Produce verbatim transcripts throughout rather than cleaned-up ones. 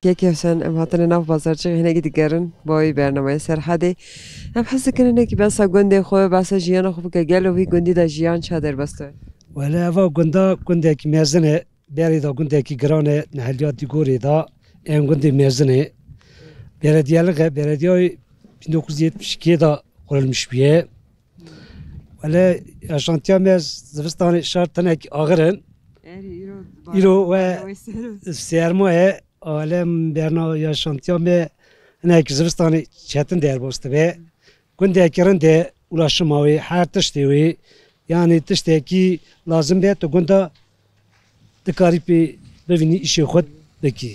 Kekê Husên, em hatine nav bazarçixê hinekî digerin, bo wî bernameyê Serhedê. Em hez dikin hinekî behsa gundê xwe, behsa jiyana xwe bike. Gelo vî gundî de jiyan ça derbas e? Wele eva gunda gundekî mezin e, berê de gundekî giran e, neheliya Dîgorê de, em gundê mezin e. Belediyelix e, belediyayê bin dokuz yüz yetmiş iki de kurulmuş bûye. Wele yaşantiya me zivistanê şart hinek axir in. Erê, îro Îro we wê ser o. Serma ye. Alem berna yaşantiya me hinek zivistanê çetin derbas dibe. Gundekî rind e, ulaşima wê, her tiştê wê. Yanî tiştekî lazim be, tu gunda dikarî pê bivînî, îşê xwe bikî.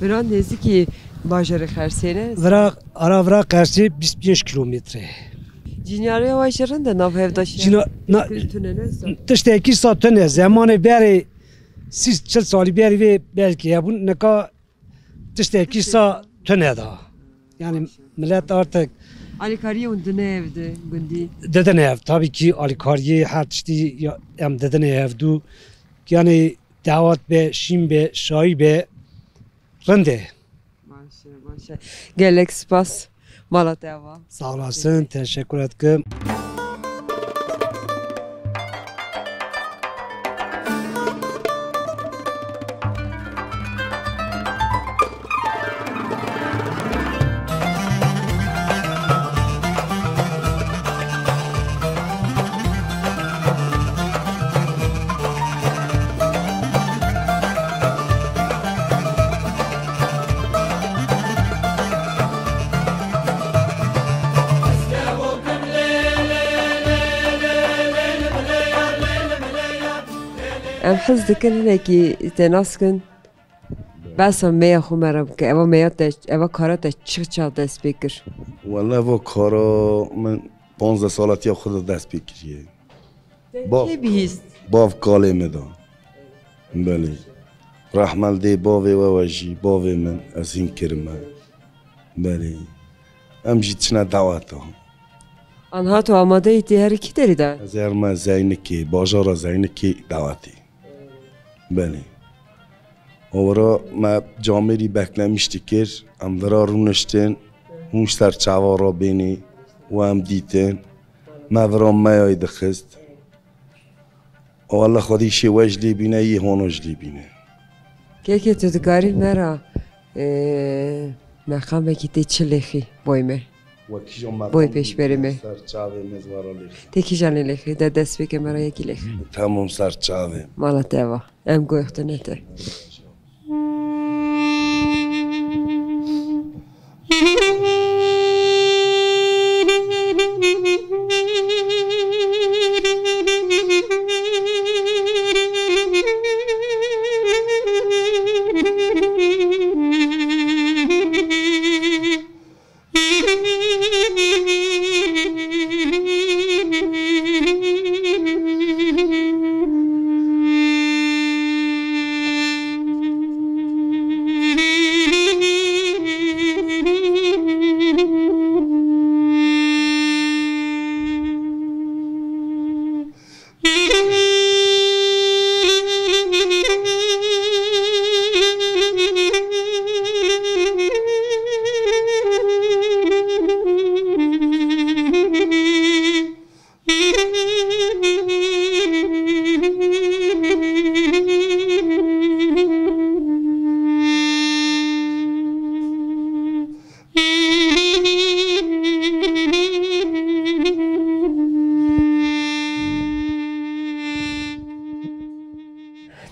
Vira nêzîkî bajarê Xersê ne? Vira, ara vira Xersê bîst pênc kîlometre. Cînyariya we jî rind e nav hevdaşiya? Cîna-, na-, Tune ne sa? Tiştekî sa tune. Zemanê berê sî çil salî berî vê belkî hebûn. Nika tiştekî sa tune da. Yani millet artık Alîkariyê hûn dine ev di gundî? Didin ev, tabii ki alîkariyê her tiştî ya, em didin ev du. Yani dawet be, şîn be, şayî be, rind e. Baş e, baş e. Gelek spas. Mala te ava. Sağ olasın, teşekkür ederim. Em hez dikin hinekî te nas kin. Behsa meya xwe me re bike. Eva meya te, eva kara te çi çax dest pê kir? Wele eva kara min panzdeh salatiya xwe de dest pê kiriye. Te Bav-, kê bihîst? Bav kalê me da. Belê. Rehme li dê bavê we, we jî bavê min, ez hîn kirime. Belê. Em jî çine daweta. Anha tu amade yî tê herî kî derî de? Ez herime Zeynikê, bajara Zeynikê dawetê. Belê. Ora me camêrî beklemiş dikir, em vira rûniştin, hûn ji ser çava re bênê û em dîtin. Me vira meyayê dixist. Wele Xwedê îşê we ji lê bîne, yê hona ji lê bîne. Kekê tu dikarî me re, e, meqamekî tê çi lêxî boy me? Wekî jî Boy meqam pêşberê me. Ser çavê me zî were lêxî. Tê kîjan lê lêxî? De dest pê ke me re yekî lêxî. Tamam, ser çavê. Mala te va. Em goyextine te.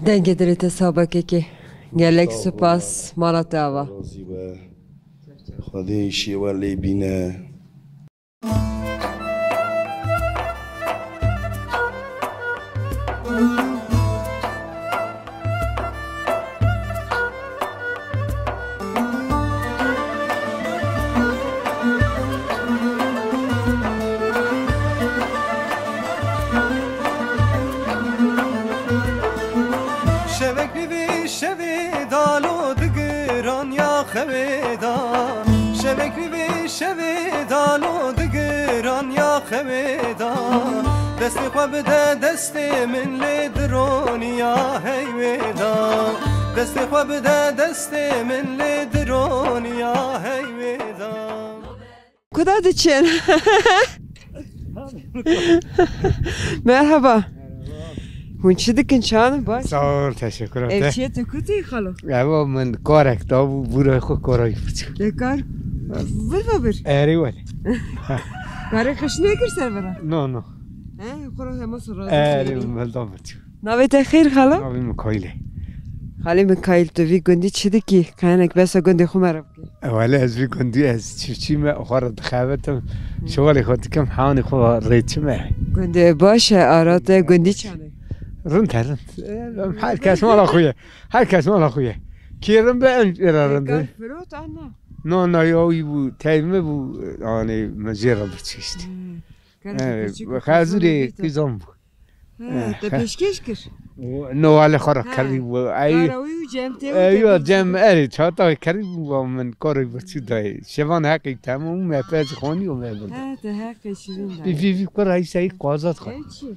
Dengê dilê te sax be kekê. Gelek spas, mala te ava. Razî be. Xwedê îşê we lê bîne. Şevek bi vê şevê dalo digiran ya xewê da. Şevek bi vê şevê dalo digiran ya xewê da. Destê xwe bide destê min lê dironiya heyvê da. Destê xwe bide destê min lê dironiya heyvê da. Kuda diçin? Merhaba. Hûn çi dikin, çan baş? Sağ ol, teşekkür ederim. Ev çiye tu kutî xalo? Evo min karek da bû, bûra xwe karayî biçû. Te kar vir ve bir? Erê wele. Karê xişnê kir ser vira? No, no. He, xwe ra hema sor razî. Erê, min da biçû. Navê te xêr xalo? Navê min Kaylê. Xalê min Kayl, tu vî gundî çi dikî? Qeyanek besa gundê xwe me re bikî. Wele ez vî gundî ez çiftçî me, xwe re dixebitim. Şewalê xwe dikim, hewanê xwe rêçime. Gundê baş e, ara te gundî çane? Rind e, rind. Em her kes mala xwe ye. Her kes mala xwe ye. Kê rind be em ê re rind. Kar firot an na? No, no, ya wî bû, teymi bû, yani min jê re biçişt. Hmm. Kerê Evet, xezûrê kizan bû. He, te pêşkêş kir? No, wale xwe re kerî bû. Ey, Kara wî û cem te û ey, te ya pêşkêş cem kir. Erê, çata kerî bû, min karê birçî dayê. Şevan heqî temam, me pez xwaniyo me bû. He, te heqê şirîn dayê. Vî, vî, vî, kura îsayî qazat xwe. Ey çi?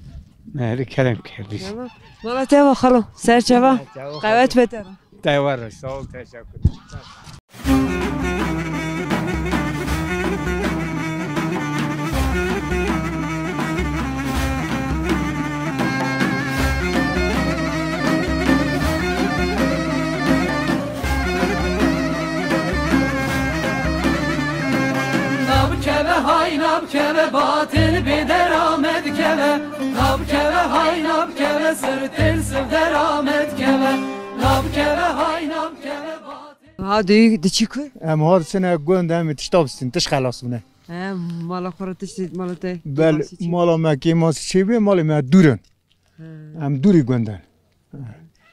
Erê, kerem kerdî. Tamam. Mala te va xalo, ser çava. Ser çava. Qewet be te re. Te were, sağ ol, teşekkür ederim. Nabkeve hay nabkeve, batil bê deramet keve. Nabkeve hay nabkeve, sirtêl siv deramet keve. Nabkeve hay nabkeve, batil. Ha, duyî diçî ku? Em har çine gund, em ê tişta bistîn, tişt xelas bine. He, mala xwe re tiştê mala te Bel, kêmasî çi? Mala me kêmasî çê bê, malê me dûr in. He. Em dûrî gund in.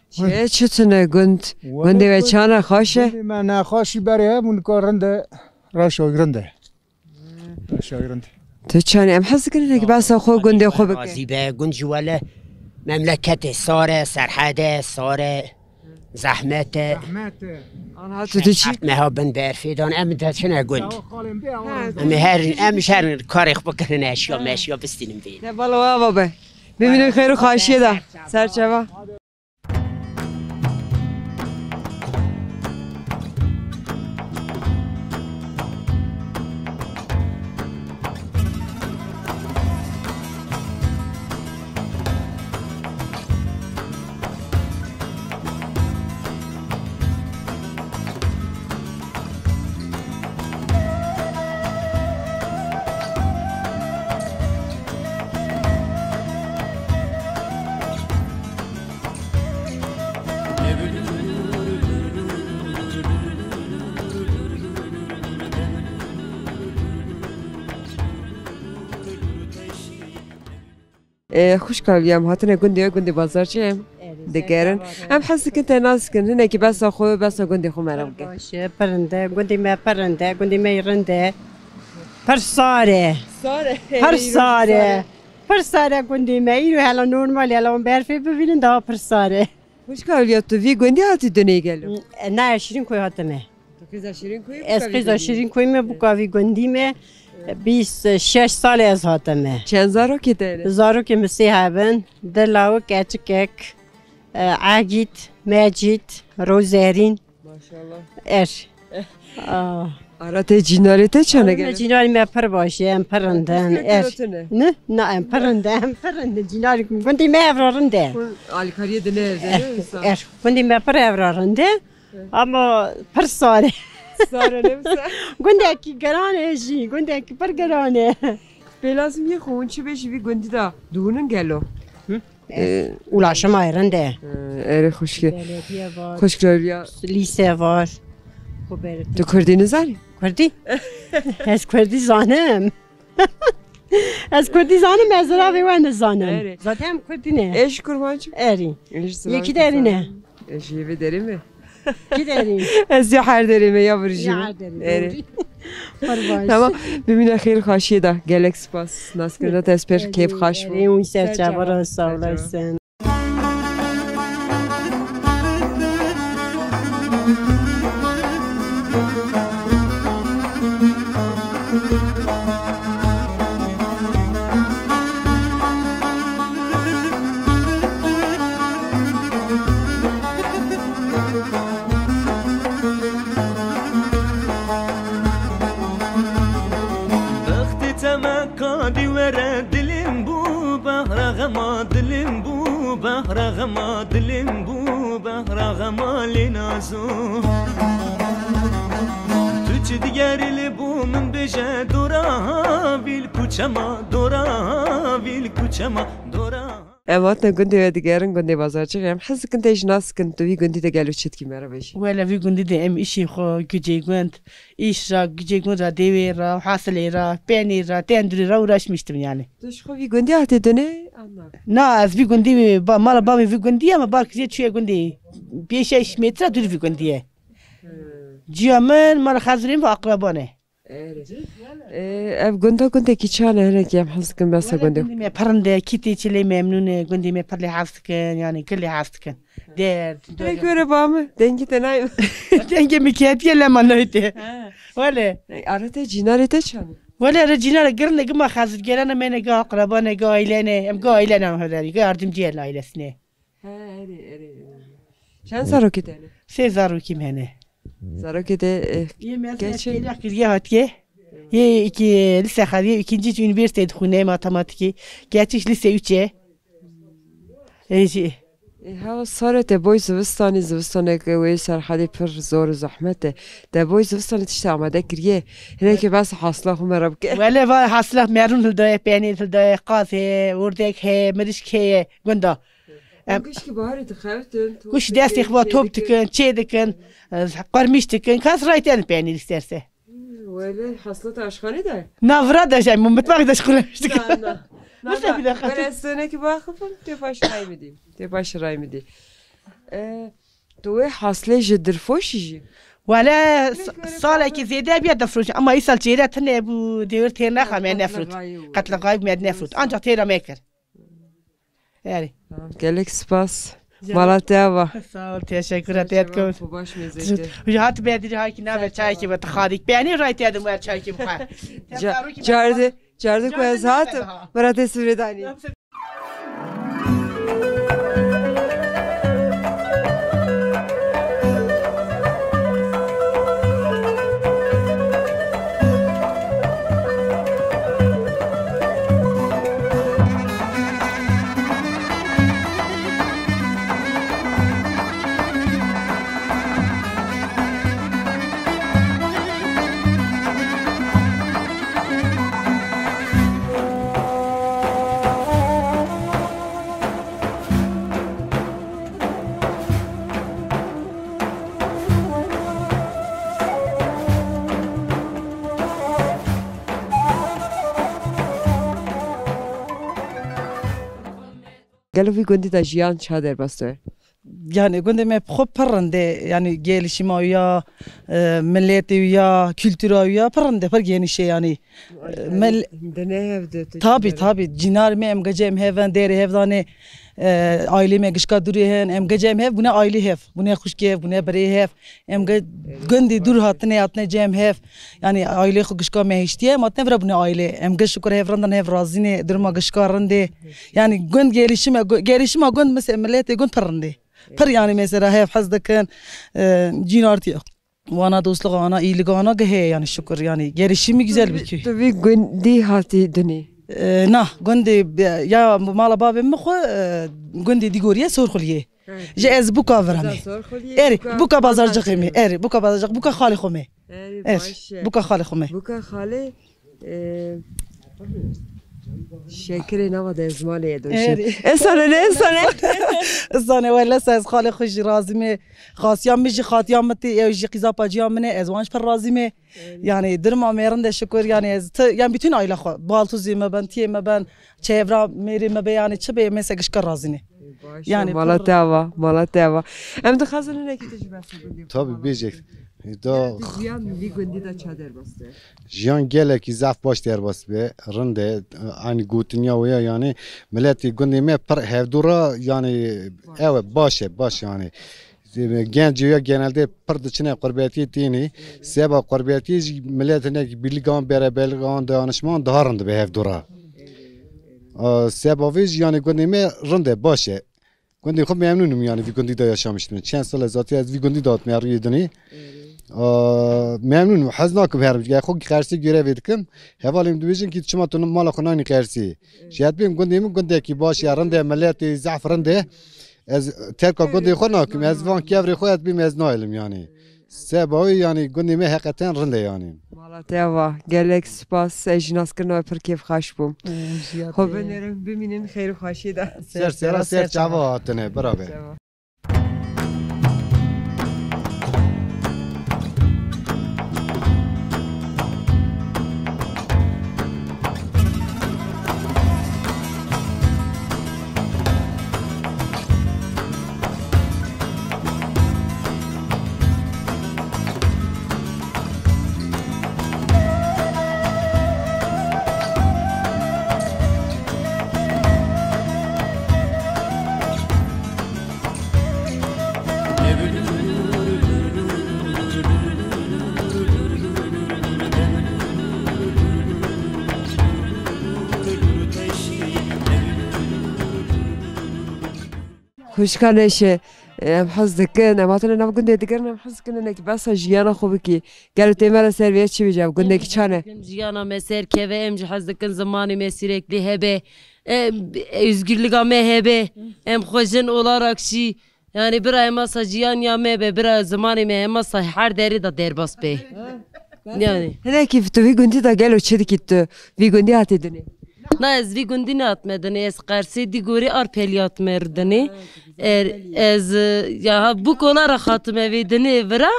Çi, çi tune gund? Wele Gundê we gund, çana xweş e? Gundê me nexweşî berê hebûn, ka rind e, reşa rind e. Reşa rind. Tu çanî em hez dikin hinek behsa xwe gundê xwe bike. Razî be, gund ji wele memleketê sar e, serhede sar e. Zehmet e. Zehmet e. Anha tu diçî? Heft meha bin berfê dan, em de çine gund. Em her, em ji her karê xwe bikirin, eşya meşya bistînin vê. Ne bala we ava be. Bimînin xêr û xaşiyê de. Serçava. Ê, xwişka Ewliya, em hatine gundê we, gundê Bazarçî em Erê, digerin. Serçava re. Em hez dikin te nas dikin, hinekî behsa xwe, behsa gundê xwe me re bike. Baş e, pir rind e, gundê me pir rind e, gundê me yê rind e. Pir sar e. Sar e. Pir sar e. Pir sar e gundê me. Îro hela normal e, hela wan berfê bibînin, daha pir sar e. Xwişka Ewliya, tu vî gundî hatî dunê gelo? Na, ez Şîrînkoyê hatime. Tu qîza Şîrînkoyê? Ez qîza Şîrînkoyê me, bûka vî gundî me. Bîst şeş salê ez hatime. Çend zarokê te ne? Zarokê min sê hebin, di lawik, keçikek, e, Egît, Mecît, Rozerîn. Maşallah. Er. Ah. Ara te cînarê te çane gelo? Cînarê me pir baş e, em pir rind in. Er. Ne? Na, em pir rind in, em pir rind in. Cînarê gundê me evra rind e. Hûn alîkariyê dinêrin, ne? Er. Gundê me pir evra rind e. Ama pir sar e. Sar e, ne wisa? Gundekî geran e jî, gundekî pir geran e. Pê lazim yê xwe hûn çi bê ji vî gundî de dihûnin gelo? Hı? Ee, Ulaşım ayrında. Ee, erê xwişkê. Belediye var. Xwişk Ewliya. Lise var. Bu belediye. Tu kurdî nizanî? Kurdî? Ez kurdî zanim. Ez kurdî zanim, ez ziravê we nizanim. Erê. Zaten em kurdî ne. Ê ji kurmancî? Erî. Ê ji ziravê Yekî derî ne. Ê ji yê vê derê me. Kî derî? Ez ya her derê me ya birjî. Ya her derê, Erê. Doğru. Tamam. Bimîne xêr xaşiyê de. Gelek spas. Naskirina te ez pir kêf xaş bû. Erê, hûn ser çava re, sağ olasın. Rexema dilên bû behra xema lê nazo. Tu çi digerî li bo min bêje dora havîl kuçema, dora havîl kuçema, dora. Em hatin gundê we digerin, gundê Bazarcixê. Em hez dikin te jî nas dikin, tu vî gundî de gelo çi dikî, me re bêjî. Wele vî gundî de em îşê xwe, gicê gund, îş ra, gicê gund ra, dêwê ra, hasilê ra, penê ra, tendurê ra uğraşmıştım yani. Tu ji xwe vî gundî hatî dinê, anna? Na, ez vî gundî, ba-, mala bavê vî gundî ye, me bar kiriye çûye gundî. Pêş şeş metre dûr vî gundî ye. Hmm. Ciya min, mala xezirên ve akraban e. Erê. Ee, ev gunda gundekî çan e, hinekî em hez dikin besa gundê. Gundê me pir rind e, kî tê çi lê memnûn e, gundê me pir lê hez dikin, yani gil lê hez dikin. Der, Direk were ba min, dengî te nayê. Dengê min ketiye lema nayê te. Ha. Wele. Ey, are te cînarê te çan e? Wele, re cînare girin e, gima xezirgerane me ne, ga akrabane, ga ailene, em ga ailene heverî, ga yardımcı el ailesine. He, erê, erê, erê. Çend zarokê te hene? Sê zarokî me hene. Zarokê te, e, Yê mezin geç e? Eskeriya kiriye hatiye. Yê iki lise xeriye, ikinci üniversite dixwîne matematikî. Geçiş lise üç e. E, jî. E, ha, sare te boy zivistanê, zivistanek wê serhedê pir zor û zehmet e. Te boy zivistanê tiştê amade kiriye. Hinekê bes hasla xwe me re bike. Wele va hasla merûn hildaye, peynîr hildaye, qaz heye, wurdek heye, mirişk heye, gunda. Em Em gişkî baharê dixebitin, top Kuş dikin, destê xwe çê top dikin. Dikin, çê dikin, e, qurmîş dikin. Kes raytên peynîr isterse. Hmm, wele haslata aşxanê de? Na vira de jay, mutfak de şixulem dikin. Na, na. Na, Nasıl na. Bir dakika? Wele ez tenekî baxifim, tê baş ray midî. Tê baş ray midî. E, tu wê haslê ji dirfoşî jî? Wele s-, salekî zêde biya difroşî. Ama îsal çêre tine bu devir têr nexa me nefrut. Qetliqayî me nefrut. Ancak têra me kir. Erê. Tamam, gelek spas. Canım. Mala te ava. Sağ ol, teşekkür ederim. Xwe baş mêzeke. Ji hat bedî ha ki nave çayekî ve tıxadik. Beni ray te edim ver çayekî bu ha. Ca-, cardi, cardi ku ez hatim. Bera te sivredanî. Gelo vî gundî de jiyan ça derbas e? Yani gundê me xwe pir rind e, yani gelişîma wî ya, e, miletê wî ya, kultura wî ya pir rind e, pir genîş e yani. E, mel- Dine hev de tu Tabi, çi tabi. Cînar me em gece em hev in, derê hev danê, e, ailê me gişka durê hin, em gece em hev bûne ailê hev, bûne xwişkê hev, bûne birê hev. Em ge-, gundê dûr hatine, hatine cem hev. Yani aile xwe gişka me hiştiye, em hatine vira bûne aile. Em ge şukur hev rindin, hev razîne, duruma gişka rindê. Yani gund gelişime, gu-, gelişima gund, mesela milletê gund pir rindê. Pir yani mesela hev hez dikin, e, cînartiye. Wana dostluğa, ana iyiliğe, ana ge heye yani şukur yani. Gelişimi güzel bir köy. Tu vî gundî hatî dinê? E, na, gundê, ya mala bavê min xwe, e, gundê Dîgoriyê Sorxuliyê. Ji ez buka viram. Erê, buka bazarcixê me. Erê, buka bazarcix, buka xalê xwe me. Erê, buka xalê xwe me. Buka xalê, e, şekerê nava de zimanê ye doşê. Erê. Esane ne, esane. Esane, wele ez xalê xwe jî razî me. Xasiya min jî xatiya min tê, ew jî qîza paciya min e, ez wan jî pir razî me. Yani duruma me rind e şukur, yani ez ti, yani bütün aile xwe, baltuzê me ben, tiyê me ben, çevra mêrê me be, yani çi be, me se gişka razî ne. Baş e, yani mala te ava, mala te ava. Em dixwazin hinekî tu ji behsa gundê Tabii, bêjek. Da Jiyan vî gundî de ça derbas be? Jiyan gelekî zaf baş derbas be, rind e, aynı gotinya wê ya, yani miletê gundê me pir hevdû ra, yani ew e, baş e, baş yani. Genc ya genelde pir diçine qurbetiyê tênê. Seba qurbetiyê jî millet hinek birligan, beraberligan, dayanışman daha rind be hevdû ra. A, seba vê jî yani gundê me rind e, baş e. Gundê xwe memnûn im yani vî gundî de yaşamıştım. Çend sal e zaten ez vî gundî de hatime rûyê dinê. A, memnûn im. Hez nakim herim. Xwe xersê görevê dikim. Hevalê min dibêjin ki çima tu mala xwe nanî xersê. Ji hetbên gundê min gundekî baş ya, rind e, milletê zaf rind e. Ez terka gundê xwe nakim, ez van kevrê xwe ez bîm, ez naylim yanî. Seba wê yanî gundê me heqeten rind e yanî. Mala te ava, gelek spas, ez jî naskirina we pir kêfxweş bûm. Xwe binêrim, bimînin xêr û xweşiyê de. Ser sera ser çava hatine, biraber. Xwişka neşe, em hez dikin, em hatine nav gundê digirin, em hez dikin hinekî behsa jiyana xwe bikî. Gelo tê me re ser vê çi bêje, ev gundekî çan e? Jiyana me ser keve, em jî hez dikin zimanê me sürekli hebe. Em, özgürlüga me hebe. Em xwe jin olarak jî, yani bira hemasa jiyan ya me be, bira zimanê me hemasa her derê de derbas be. Yani. Hinekî tu vî gundî de gelo çi dikî tu? Vî gundî hatî dinê? Na, ez vî gundî nehatime dinê, ez Qersê Dîgorê Arpelî hatime dinê. Er, ez, e, ya ha, bu kola re hatime vê dinê vira.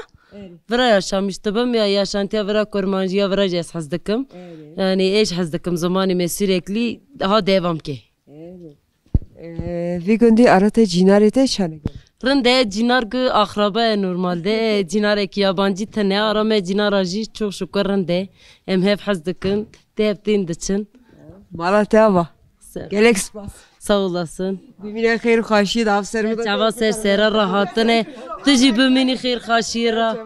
Vira yaşamış dibim ya, yaşantiya vira kurmancî ya vira jî ez hez dikim. Yani ez hez dikim, zimanê me sürekli ha devam ke. Ee, vî gundî ara te cînarê te çane? Rind e, cînar ku axraba ye normalde, cînarekî yabancî tine, ara me cînara jî çok şükür rind e. Em hev hez dikin, tê hev tên diçin. Mala te ava. Gelek spas. Sağ olasın. Bimîne xêr û xweşiyê de av ser. Çava ser sera rahatine. Tu jî bimînî xêr xweşiyê ra.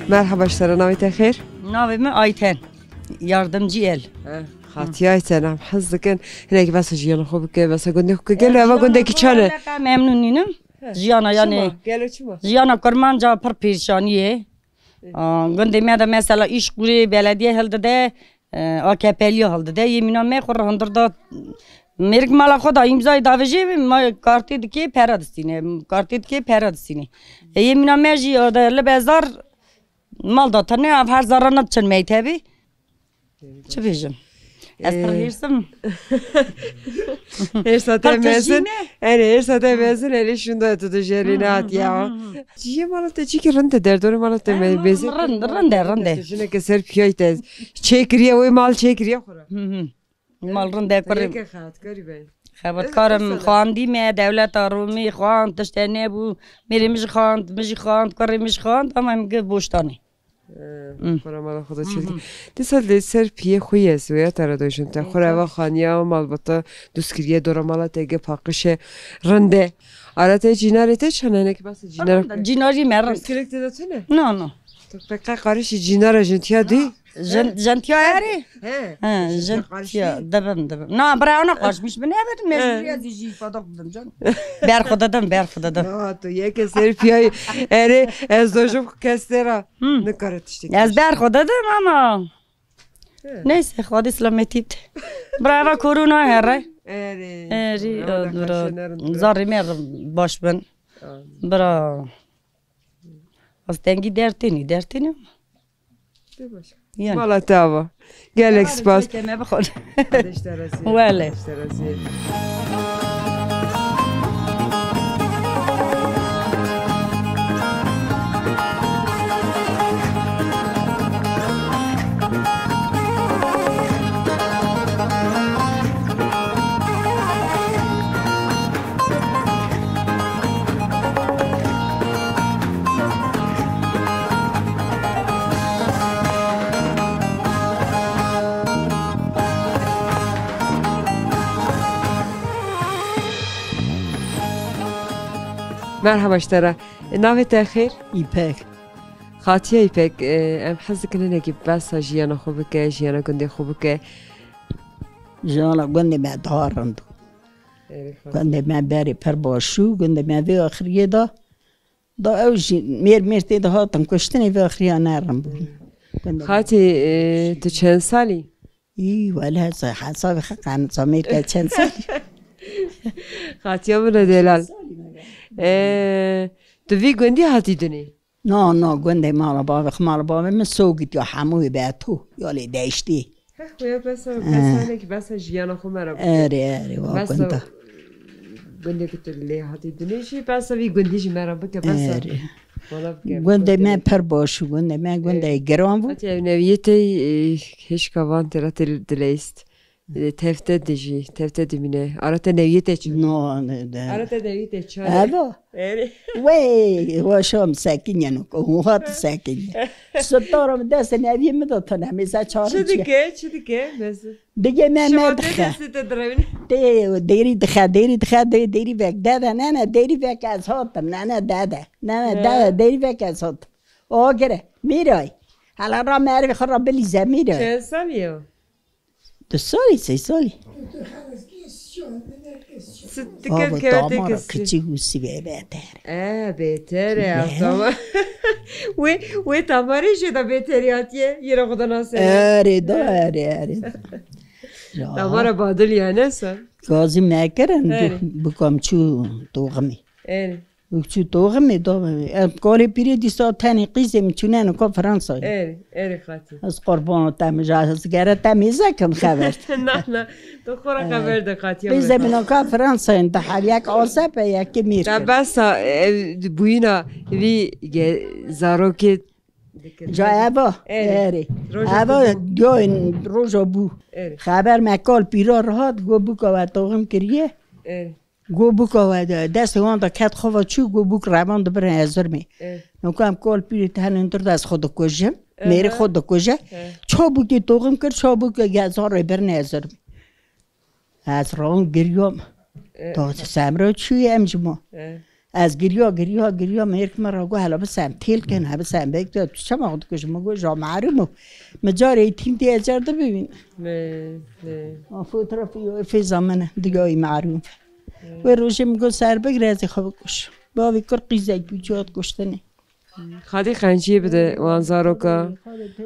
Merhaba, ji te re, navê te xêr? Navê min Ayten. Yardımcı el. Eh, Xatiye Ayten, em hez dikin hinekî behsa jiyana xwe bike, behsa gundê xwe bike. Gelo eva gundekî çan e? Memnun nînim. Jiyana yani, çima? Gelo çima? Jiyana kurmanca pir pêşanî ye. Aa, gundê me de mesela Îşkurê belediye hildide, e, A K P'liya hildide. Yê mîna me xwe re hundir da mêrik mala xwe da îmzayê davêjê, ma kartê dikê pere distîne. Kartê dikê pere distîne. E, yê mîna me jî, e, de li bezar mal da tine, ev her zara nediçin mektebê. Çi bêjim? Ez pir Ee. hêrs im. Hêrsa te Pir mezin. Tijî ne? Erê, hêrsa te mezin, erê şûnda tu dijelî Hı, hı, nehatiye hı, ha. hı, hı. Cihê mala te çikî rind e, derdorê mala te He, me-, mal bezin. rind, rind e, rind e. Tu jineke ser piyayî te çêkiriye, wê mal çêkiriye xwe re. Hı, hı. Mal rind e, Te kurê. yeke xebatkarî be. Xebatkarim, Mesela. xwendî me, dewleta Romî xwend, tiştê nebû. Mêrê min jî xwend, min jî xwend, kurê min jî xwend, ama em gi boştanê. Ee, Hmm. Xwe re mala xwe de çêdike. Mhm. Dîsa li ser piyê xwe ye, zoya te re dojin te. Xwe re Evet. eva xaniya, malbata dust kiriye, dora mala te ge paqişe, rind e. Ara te cînarê te çend e, hinekî behsa cînar. Rind e, cînarî me rind. Pirsgirêk te de tune? No, no. Tu qe-, qe qarişî cînara jintiya dî? Jin-, jintiya erê? He. He, Jintiya jintiya. qarişî? Dibim, dibim. Na, bira ona qarşmış. Min ne bedin, mecburiye He. zî jî fadak bidim can. Ber xwe dedim, ber xwe dedim. Ya, tu yeke ser piyayî. Erê, ez dojim kes te ra. Hmm. Nikare tiştek. Ez ber xwe dedim ama. He. Neyse, Xwedê selametî bide. Bira, eva korona here. Erê. Erê, Erê, bira. Zarê me baş bin. Amin. Bira. Ez tengî dertênî, dertênî. Tê baş. Yani. Mala te ava. Gelek spas. Te me bixwe. Wele. Merhaba ji te re. Navê te xêr? Îpek. Xatiya Îpek, e, em hez dikin hinekî behsa jiyana xwe bike, jiyana gundê xwe bike. Jiyana gundê me daha rind bû. Erê, xwe. Gundê me berê pir baş bû, gundê me vê axiriyê de, da ew jî mêr mêr tê de hatin kuştinê, vê axiriya ne rind bû. Gundê me. Xatî, e, tu çend salî? Î, wele hesa-, hesabê xwe qenisa mêrke çend salî. Xatiya min e delal. E, tu vî gundî hatî dinê? Na, na, gundê mala bavê xwe, mala bavê min sogit ya hemûyê be to, ya lê değiştî. Heh, xuya besa, Eh. besa hinekî besa jiyana xwe me re bike. Erê, erê, wa Besa gunda. gundê ku tu lê hatî dinê jî, besa vî gundî jî me re bike, besa Erê. mala bike. Gundê me Gundê pir baş û gundê me gundê Erê. giran bû. Hatiye ew neviyê te, e, hêşka van tê re tê dileyist. E, tevte dijî, tevte dimîne. Ara te neviyê te çi? No, ne, de. Ara te neviyê te çi? Eva. Erê. Wey, wa şam sekinye no, ko hat sekinye. Sitara mi dest neviyê mi de tane, mi za çarı Çi çi? dike, çi dike? Mesela. Dige me Şima me te dixe. destê te direvîne. Te dêrî dixe, dêrî dixe, de-, dêrî vek. Dede, ne, ne, dêrî vek ez hatim, ne, ne, dede. Ne, ne, He. dede, dêrî vek ez hatim. O gire, Mîray. Hala ra merivê xwe ra bilîze, Mîray. Çend salî ye? Du salî, sê salî. Sitik Ava kevte damara kesî. Kiçik û sivê beter. E, beter e, Ne? tamam. Wê, wê tamarê jê de beterî hatiye, yê re xwe de nasere. Erê da, erê, erê da. Ya. Tamara badil ya, ne sa? Gazî me kirin, Erê. bu, bikam çû toximê. Erê. Çû toximê da, em kalê pîrê dîsa tenê qîzê min çûne nika Fransayê. Erê, erê xatî. Ez qurbana te min, ez gere te mêze kim xeber. Na, na, tu xwe re xeber de xatiya Qîzê min. min nika Fransayê, di hev yek asep e, yekê mêr Te kir. besa, ev, bûyîna vî ge-, zarokê dikir. Ca eva, Erê. erê. Roja Eva bû. diyoyên roja bû. Erê. Xeber me kal pîra rahat, got bûka we toxim kiriye. Erê. Go bûka we de, destê wan de ket xwe ve çû, go bûk revan dibirin ezirmê. Eh. Nûka em kol pîrê te hin hundir de ez xwe dikujim. Aha. Mêrê xwe dikuje. Eh. Çabûkê toxim kir, çabûkê gezan rê birin ezirmê. Ez rawin giriyam. Eh. Ta semra çûyê em ji ma. Eh. Ez giriya, giriya, giriya, mêrik min re got, "Hela bisem têl kin, he bisem bek de, tu çema xwe dikujim?" Min got, "Ja mehrûm o. Min carê îtîm dê ez car dibînim." Ne, ne. A fotoğrafı yo, fêza min e, diya wî mehrûm. Wê rojê min got, "Ser bigire, ez ê xwe bikujim." Bavê kir qîzek bû, cihat kuştinê. Xwedê qenciyê bide wan zaroka.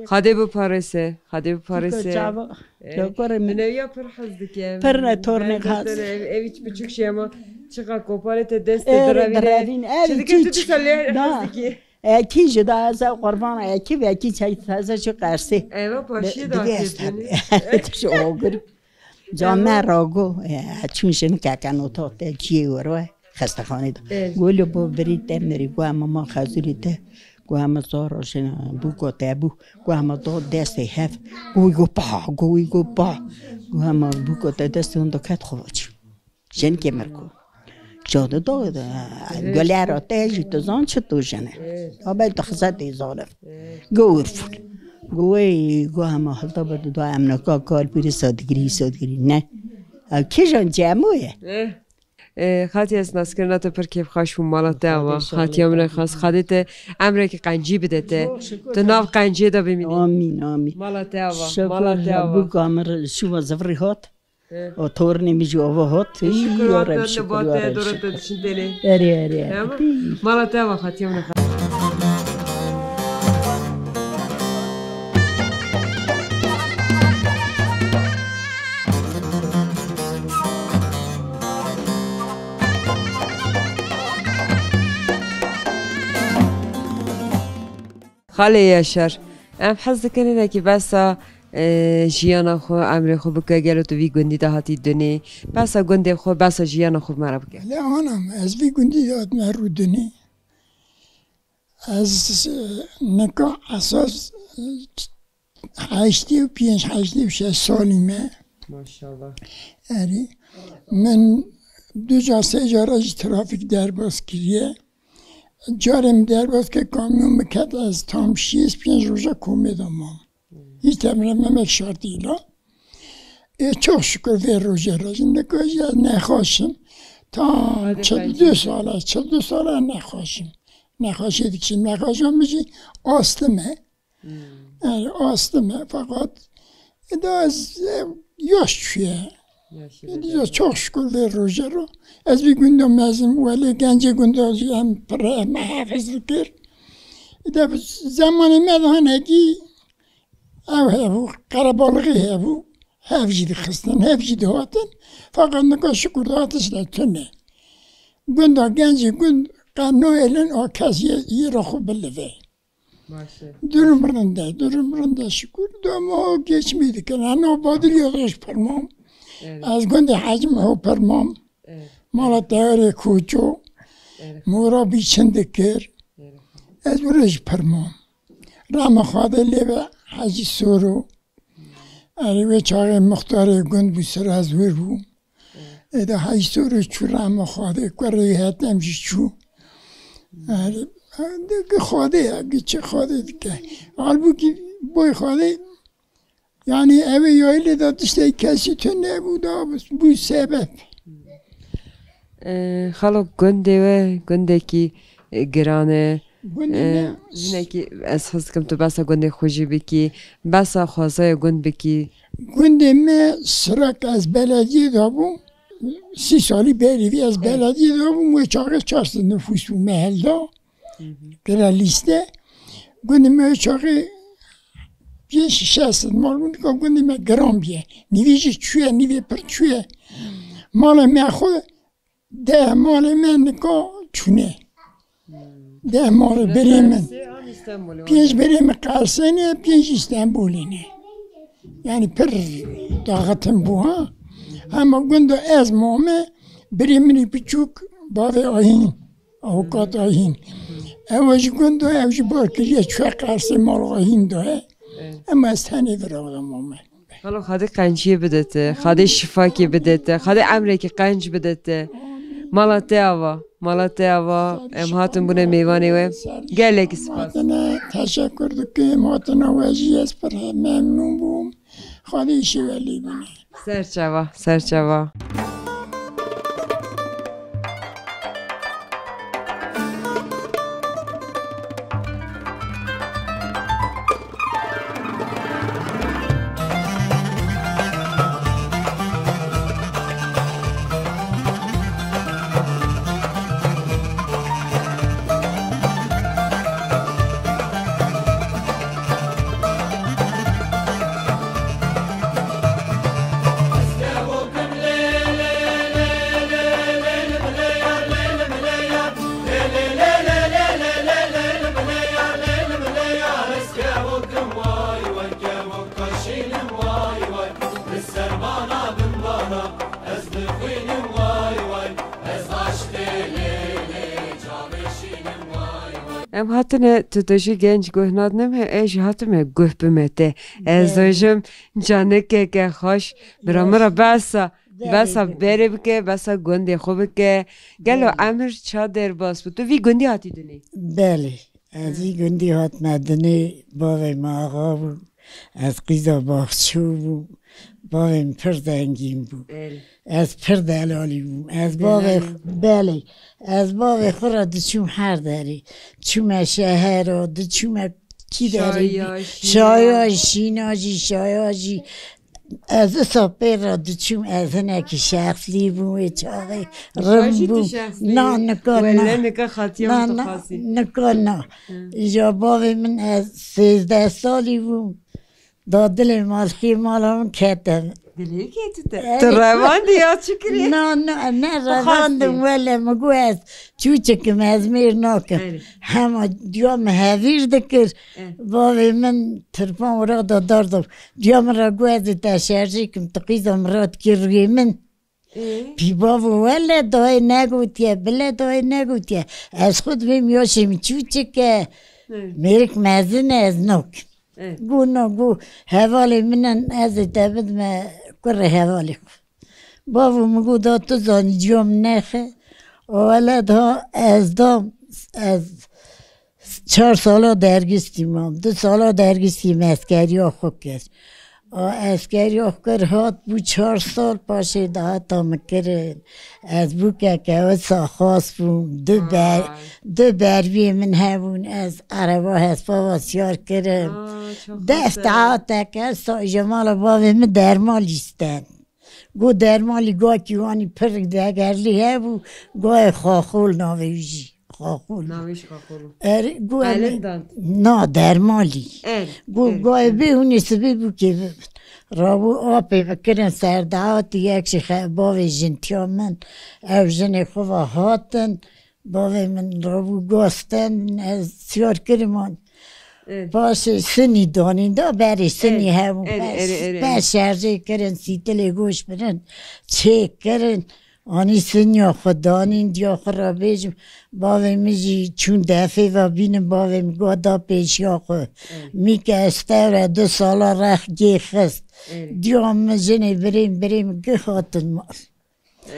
Xwedê biparêse, Xwedê biparêse. Çava. Erê. Çakorê min. Min ev ya pir hez dike. Pir ne tornê Bendete hez. ne, ev, ev hiç biçûk şey ama çiqa kopalê te dest te Erê direvîne. direvîn, erê, Çi dike tu çiç. dîsa lê Na. hez dike. Ekî ji da ez ew qurban ekî ve ekî çay taze şu qersê. Eva paşiyê Di- da divê ez kêfini. tabii. Şu ogir. Can Eva. me rago, e, çûn jin keken û to te ciyê wero. Xestexanê de. Evet. Go li bo birî te mirî, go hema ma xezûrî te, go hema zor rojin bû, go te bû, go hema do destê hev, go wî go pa, go wî go pa. Go hema bû, go te destê hûn do ket xwe çû. Jinkê mir ku. Cade do, Evet. golera te jî tu zan çi tu jine. Evet. Abel tu xizet ê zalif. Evet. Go wir fûn. Go wey, go hema hilda bir do em neka kal pîrî sadigirî, sadigirî. Ne. Ew kîjan cemo ye? Eh. Ê, Xatî, ez naskirina te pir kêfxweş bûm, mala te ava. Xatî, Xatiya min e xas. Xatî te emrekî qencî bide te. Çok şükür. Tu nav qenciyê de bimînî. Amîn, amîn. Mala te ava, Şükür, mala te ava. Bûka min re şûva zivirî hat. He. O tornê min jî ava hat. Ê, şükür Î, ya Reb, Rabbi, şükür, neba ya te, Reb, dora şükür. te diçin tenê. Erê, erê, erê. Tamam. Pî. Mala te ava, Xatiya min e xas. Xalê Yaşar, em hez dikin hinekî behsa, e, jiyana xwe, emrê xwe bike, gelo tu vî gundî de hatî dunê, behsa gundê xwe, behsa jiyana xwe bi me re bike. Lê anam, ez vî gundî de hatime rû dunê. Ez, e, nika esas, e, heştê û pênc, heştê û şeş salî me. Maşallah. Erê. Min du car, sê cara jî trafîk derbas kiriye. Carê min derbas kir, kamyon min ket, ez tam şêst pênc roja komê de mam. Hiç emre memek şartîla. Ê, çok şükür vê rojê re jî. Nika jî ez nexweş im. Tam çil du sala, çil du sala nexweşim. Nexweşî dikişim, nexweşan min jî astım e. Hmm. Yani astım e, fakat e, da ez e, yaş çûye. Yaş Ê, dîza çûye. Çok şükür vê roje ro. Ez bir günde mezin, welê gencê gunda jî em pire me hefiz dikir. De zemanê me de hanekî ev hebû, qerebalixî hebû. Hev jî dixistin, hev jî dihatin. Fakat nika şükür dihatiş de tune. Gunda gencê gund qe nayêlin a kes yê, yê ra xwe bilivê. Baş e. Durum rinde, durum rinde şükür. Doma o geçmî dikin. Eno Badiriya roj pirmam. Evet. Ez gundê Hecî Miho pirmam. Evet. Mala Teyarê Koço. Evet. Mora bî çin dikir. Evet. Ez wira jî pirmam. Rama Xwedê lê be Hecî Soro. Erê wê çaxê muxtarê gund bû, Siraz wir bû. Ê de Hecî Soro çû rama Xwedê, kurê Hetem jî çû. Erê, de gi Xwedê ye, gi çi Xwedê dike. Halbûkî boy Xwedê, yanî ew ê yayîlê de tiştê kesî tune bû, da bû sebeb. E, xalo, gundê we gundekî, e, giran e. Gundê E, me jinekî ez hez dikim tu behsa gundê xwe jî bikî, behsa xwezaya gund bikî. Gundê me sirak ez belediyê de bûm. Sî salî berî vî ez E. belediyê de bûm. Wê çaxê çar sed nifûs bû mehel de. Hı hı. Kire lîste. Gundê me wê çaxê pênc şeş sed mal bû. Nika gundê me giran bûye. Nîvê jî çûye, nîvê pir çûye. Mala me xwe Deh malê me nika çûne. Deh malê birê min. Pênc birê min Qersê ne, pênc Îstenbolê ne. Yani pir daxetin bû ha. Hema gunda ez mame, birê min ê piçûk bavê Ahîn, avukat Ahîn. Ew jî gunda, ew jî bar kiriye çûye Qersê mal Ahîn da ye. Ema ez tenê vira mame. Xalo, Xwedê qenciyê bide te, Xwedê şifakê bide te, Xwedê emrekî qenc bide te. Mala te ava, mala te ava, em hatin bûne mêvanê we. Gelekî spas. Hatine teşekkür dikim, hatina we jî ez pir memnûn bûm. Xwedê îşê we lê bîne. Ser çava, ser çava. Em hatine, tu, tu jî genc guh nadine me, ez jî hatime guh bime te. Ez Belê. dojim canikeke xweş, bira min re behsa, Belê, behsa belê. berê bike, behsa gundê xwe bike. Gelo Belê. emir ça derbas bû? Tu vî gundî hatî dinê? Belê. Ez vî gundî hatime dinê, bavê me axa bû. Ez qîza baxçû bûm. Bavê min pir zengîn bû. Belê. Ez pir delalî bûm. Ez bavê Delalî. Belê. Ez bavê xwe re diçûm her derê. Çûme şehera, diçûme kî derê bî. Şaya, şîna. Şaya, şîna jî, şaya jî. Ez wisa pê re diçûm, ez hinekî şexslî bûm wê çaxê. Rim bûm. Na, nika na. Wele nika xatiya Na, min tu na, xasî. nika na. Hı. Îja bavê min ez sêzdeh salî bûm. Da dilê malhî mala min kete. Dilê kê tu te? Evet. Tu revandî ya çi kirî? Na, na, ne revandim, wele min got ez çûçik im, ez mêr nakim. Evet. Hema diya min hevîr dikir. Evet. Bavê min tirpan wira da darda. Diya min re got ez ê te şerjî kim, tu qîza min re dikî rûyê min. Ê? Pî bavo wele dayê negotiye, bile dayê negotiye. Ez xwe dibêm yaşê min çûçik e. Ê. Mêrik mezin e, ez nakim. Ê. Got na, got hevalê min in, ez ê te bidime kurê hevalê xwe. Bavo min got da tu zanî ciya min nexe. O wele da ez dam, ez çar sala dergistî mam. Du sala dergistî me eskeriya xwe kir. A eskeriya kir hat bû çar sal paşê dahata min kirin. Ez bû keke wisa xas bûm. Du ber, Vay. du berviyê min hebûn. Ez ereba hespa va siyar kirim. Aa, çok Def güzel. dahateke sa îja mala bavê min dermalî sten. Got dermalî gakî wanî pir degerlî hebû. Gayê Xaxol navê wî jî. Xaxol. Navê jî Xaxol. Er, gu em Qelindan. Na, dermalî. Er, Gu er, guay er. Bê hûnê sibê bû kê bibin. Rabû apê bikirin serdahatî yek jî xe-, bavê jintiya min. Ev jinê xwe va hatin. Bavê min rabû gasten. Ez siyar kirim an. Er. Paşê sinî danîn da berê sinî Er, hebû. er, Pes, er, er, er. pes şerjê kirin, sîtilê goş birin. Çê kirin. Anî sinya xwe danîn diya xwe re bêjim. Bavê min jî çûn defê ve bînin bavê min got da pêşiya xwe. Mîke ez tevre du sala rex gê xist. Diya min jinê birêm birêm gih hatin mal.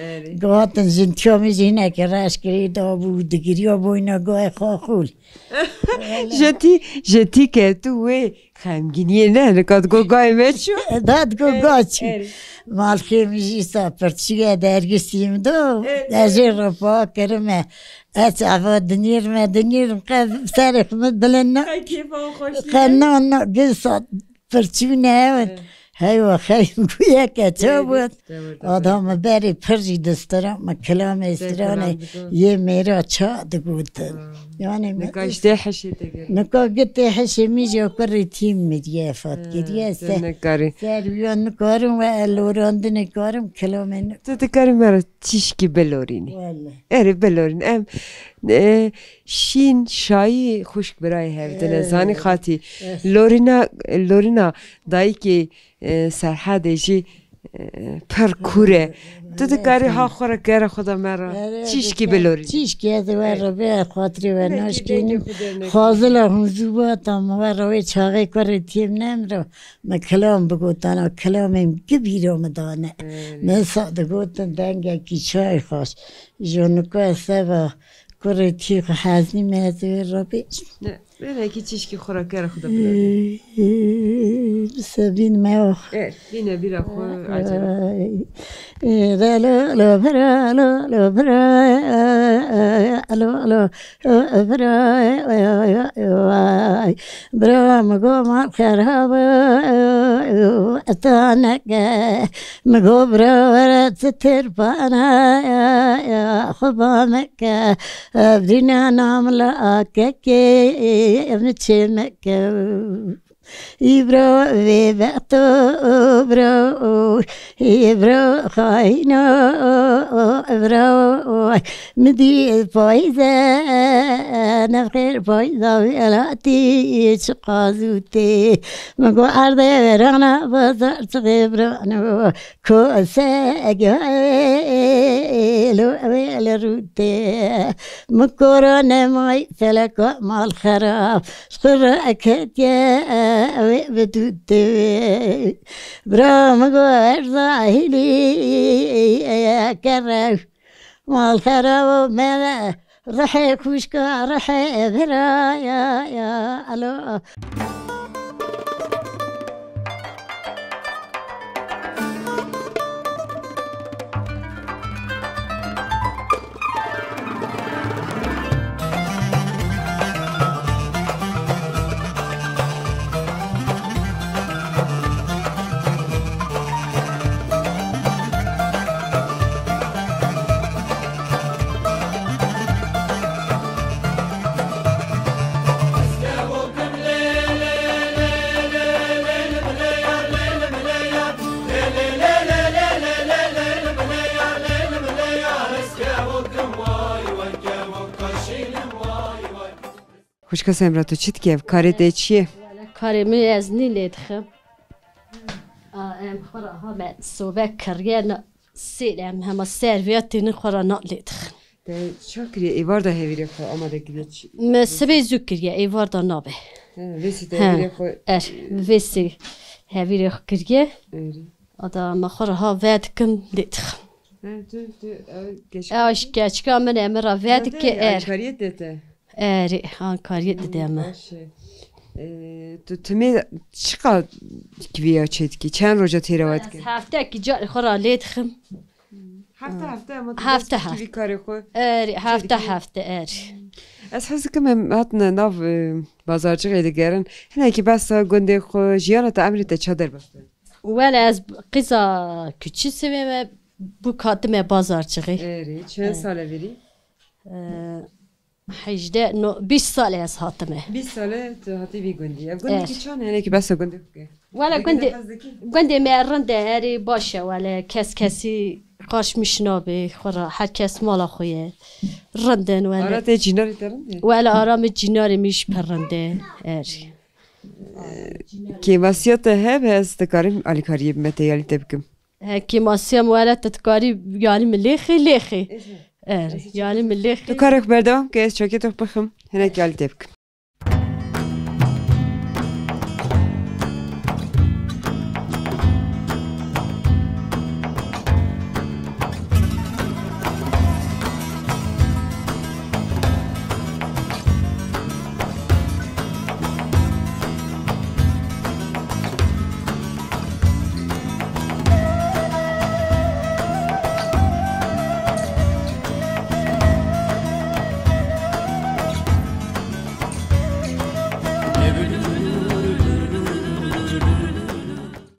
Erê. Gih hatin jintiya min jî hinekî reş kirê da bû digiriya boyna gayê Xaxûl. Jetî, jetî ke tu wê Xemgîniyê ne, nika digo gayê me çû. Da digo Er, ga çû. er. Malxê min jî sa pirçî ye, dergisî min do. Er, Ez jê er. Repa kirime. Ez ava dinêrime, dinêrim qe serê xwe min bilind na. Qe kêfa xweşî Qe ye. na, na, gil sa pirçî ne ew. Er. Heywa xeyim ku yeke çawa Tebrik, bût. tebrik, tebrik. Adamı berê pir jî distira, me kilamê Sen stranê kilam digot. Yê mêra ça digotin. Ha. Yani me Nika işte heşê te gel. Nika gitê heşê mi jî kurê tîm mi diye fat Ha, kiriye sen se. Nekarî. Ser ya nikarim ve el orandine karim kilamê ne. Tu dikarî me re tişkî bilorînî. Wele. Erê bilorîn. Em, e, şîn şayî xuşk birayê hevdine. Ee. Zanî xatî. Eh. Lorîna, lorîna dayikê, e, Serhedê jî, e, pir kûr e. Tu dikarî ha xwe re gere xwe de me re. Erê, çîşkî dikar-, bilorînî. Çîşkî ez we re bê xatirê we Belkî naşkînim. Belkî xwe dernekî. Xazila hûn zû bata me we re wê çaxê kurê têm nemro. Me kilam bigotana, kilamê min gibîro min dane. Evet. Me sa digotin dengekî çay xweş. Ji nika seva kurê tî xwe heznî me ez ê re bêjim. Ne, belekî çişkî xwe re kere xwe de bilorî. Ee, ee, bi sevîn me o. Evet, yine bira xwe acele. Ay. Ee, re lo, lo, bira, lo, lo, bira, lo, lo. Bira min got mal xerab e, ez te neke. Min got bira were tu tirpana ya, ya, xwe ba meke. Ev dîna namla akekê, ev çê meke. Îbra vê bexto bro, îbra xayno bro. Min dî payze, nevxêr payza welatî çiqas û tê. Min got erdê verana bazar çixê birano. Kose gelo wê li rûtê. Min kora nemay feleka mal xerab. Xira ketiye wê bi dûtê. Bira min go erza hîlî kere. Mal xerab me rihê xuşka rihê bira ya ya alo. Xwişka Semra, tu çi dikî? Ev karê te çi ye? Karê min ez nî lê dixim. A, em xwe re ha me sobe kiriye, na, sêl em hema ser vêya tênin xwe re na lê dixin. Te ça kiriye? Êvar da hevîrê xwe amade kiriye çi? Me sibê zû kiriye, êvar da nabe. He, vêsî te He, hevîrê xwe er, vêsî hevîrê xwe kiriye. Erê. Ada me xwe re ha vedikim lê dixim. He, tu, tu, ew keçik- Ew ji keçika min e, min re vedike Zade er. Alkariyê te te. Erê, alkariyê dide me. Baş e. Ee, tu timê çiqa kivîya çêdikî? Çend roja têra we dikir? Heftekî carê xwe ra lê dixim. Hefte hefte ama tu Hefte dest hefte. Kivî karê xwe. Erê, hefte dikî? Hefte erê. Ez hez dikim em hatine nav e, bazarcixê digerin. Hinekî behsa gundê xwe, jiyana te, emrê te ça derbas be? Wele ez qîza küçî sivê me bûk hatime bazarcixê. Erê, çend sale verî? Hejdeh, no, bîst sale ez hatime. Bîst sale tu hatî vî gundî. Ev gundekî Evet. Çan e, hinekî behsa gundê xwe bike. Wele Peki, gundê, ne hez dikî? Gundê me rind e, erê baş e wele. Kes kesî qarşmiş nabe, xwe ra, her kes mala xwe ye. Rind in wele. Ara te cînarê te rind e? Wele ara me cînarê min jî pir rind e. Erê. Kêmasiya te hebe ez dikarim alîkariyê bime, teyalî te bikim. He, kêmasiya min wele te dikarî yanî min lêxî, lêxî. Erê, yanî min lêxî. Tu karê xwe berdewam ke ez çakê te xwe bixim. Hinek alî te bikim.